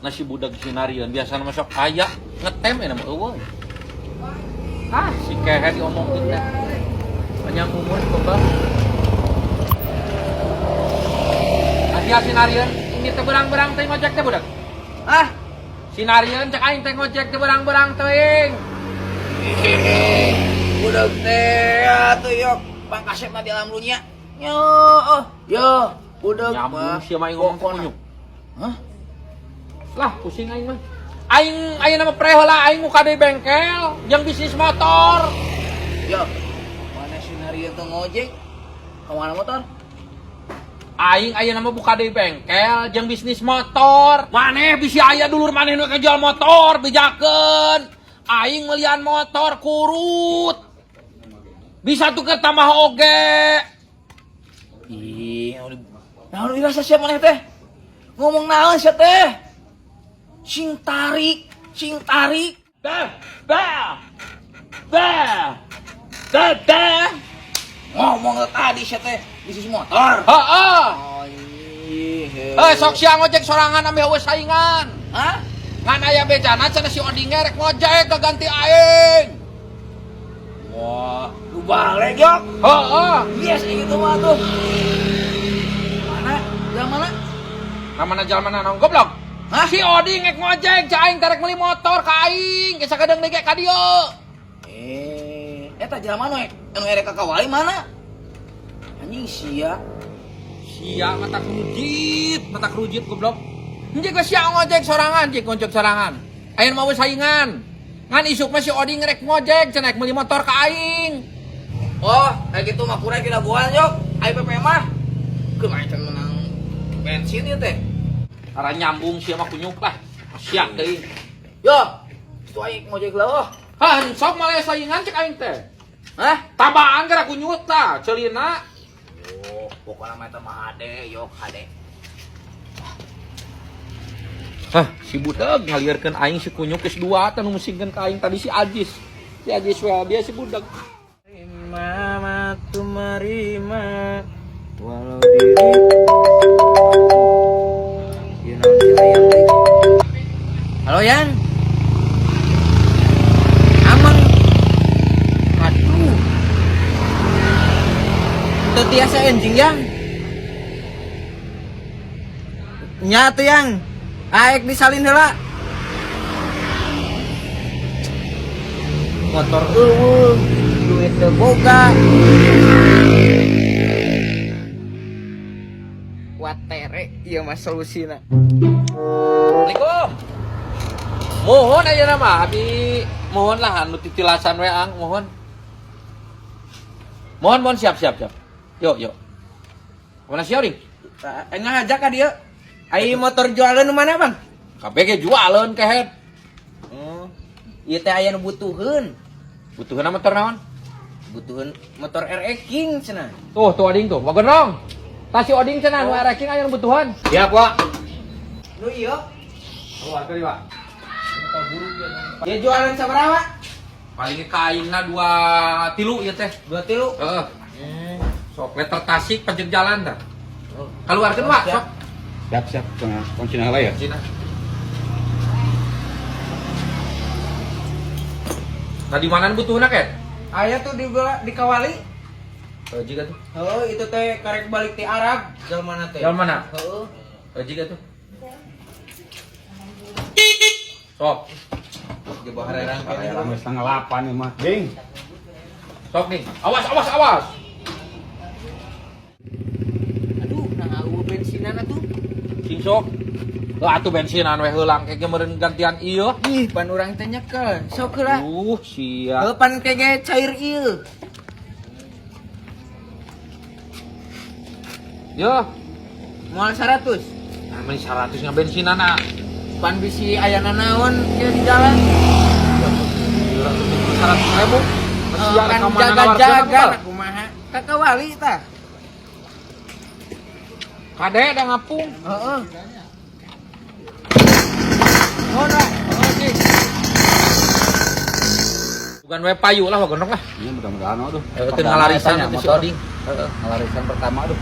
Nasi budak sinarieun biasana mah sok aya ngetem ya mah eueuh. Ah, si kehe diomongkeun teh. Panjang umur goblok. Hati-hati sinarieun, ini teh berang-berang teh ngojek teh budak. Ah, Sinarieun cek aing teh ngojek teh berang-berang teuing. Budak teh atuh yok pangkasep mah di alam dunia. Yo, oh, yo, budak Nyambung sia mah aing ngomong teh kunyuk. Hah? Lah, pusing aing mah. Aing ayeuna mah pre heula aing muka deui bengkel jeung bisnis motor. Yo, mana sinarieun teh ngojek? Ka mana motor? Aing ayeuna mah buka deui bengkel jeung bisnis motor. Maneh bisi aya dulur maneh nu jual motor bejakeun. Aing melian motor kurut. Bisa tuh tambah oge. Ih, naon dirasa siapa maneh teh? Ngomong naon sia teh? Sing tarik, sing tarik. Bah, bah. Bah. Bah, bah. Ngomong tadi sia teh bisnis motor. Heeh. Oh, iya. Eh, sok sia ngojek sorangan ameh eueuh saingan. Hah? Ngan aya bejana cenah si Oding rek ngojek gaganti aing. Wah, lu balik yok. Heeh. Yes, gitu mah tuh. Mana? Yang mana? Namana jalmana naon goblok? Hah? Si Oding rek ngojek, cek aing tarek meuli motor ka aing, geus sakedeung deui ge ka dieu. Eh, eta jelema nu anu erek ka Kawali mana? Anjing sia. Sia mata kerujit goblok. Henteu geus sia ngojek sorangan, jek ngojek sorangan. Ayeuna mah saingan. Ngan isuk mah si Oding rek ngojek, cenah rek meuli motor ka aing. Oh, kayak gitu mah kurang kita buan yok. Ai PP mah. Kumaha can menang bensin ieu teh. Ara nyambung sia mah kunyuk lah. Sia teuing. Yo, itu aing ngojek lah oh. Hah, sok malah saingan cek aing teh. Hah? Tabaan gara kunyut tah, celina. Oh, pokoknya mah eta mah hade, yok hade. Hah, si budak ngalieurkeun aing si kunyuk geus dua teh nu musingkeun ka aing tadi si Ajis. Si Ajis we dia si budak. Terima matu marima walau diri. Ieu naon si ayam teh? Halo Yang. Amang. Aduh. Teu tiasa enjing Yang. Nya tuh Yang. Aek disalin heula. Motor eueuh, duit teu boga. Watere ieu mah solusina. Assalamualaikum. Mohon ayeuna mah abi mohon lah anu titilasan we ang mohon. Mohon mohon siap siap siap. Yuk yuk. Mana sih Oding? Ngajak ka dieu. Ai motor jualan nu mana, Bang? KBG jualan kehed. Oh. Ieu teh aya nu butuheun. Butuheun motor naon? Butuheun motor RX King cenah. Tuh tuh Oding tuh, wagonong. Tah si Oding cenah nu RX King aya nu butuhan. Siap, Pak. Nu ieu. Keluar kali, Pak. Ieu jualan sabaraha? Paling ka aingna 2 tilu ieu teh. 2 tilu. Heeh. Sok letter Tasik pajak jalan dah. Oh. Keluarkeun, Pak, sok. Siap, siap. Kunci heula ya. Cina. Nah di mana butuhna ket? Aya tuh di di Kawali. Oh, jika tuh. Heeh, itu teh karek balik ti Arab, jalmana teh. Jalan mana? Heeh. Oh, jika tuh. Sok, Coba harerang Harerang 7.30 nih mah. Ding. Sok nih. Awas, awas, awas. Aduh, nah eueuh bensinan atuh. Sing sok. Lah atuh bensinan we heulang kayak meureun gantian ieu. Ih, pan urang teh nyekel. Sok heula. Sia. Heuh pan kege cair ieu. Yo, Moal 100. nah, meuni 100 ngabensinan ah. Pan bisi aya naon ieu di jalan. 100 ribu. Heuh, kan jaga-jaga kumaha. Ka Kawali tah. Kade da ngapung. Heeh. Nuhun, Pak. Heeh, cing. Bukan we payu lah wagonong lah. Ini mudah-mudahan aduh. Teu ngalarisan atuh si Oding. Heeh, ngalarisan pertama aduh.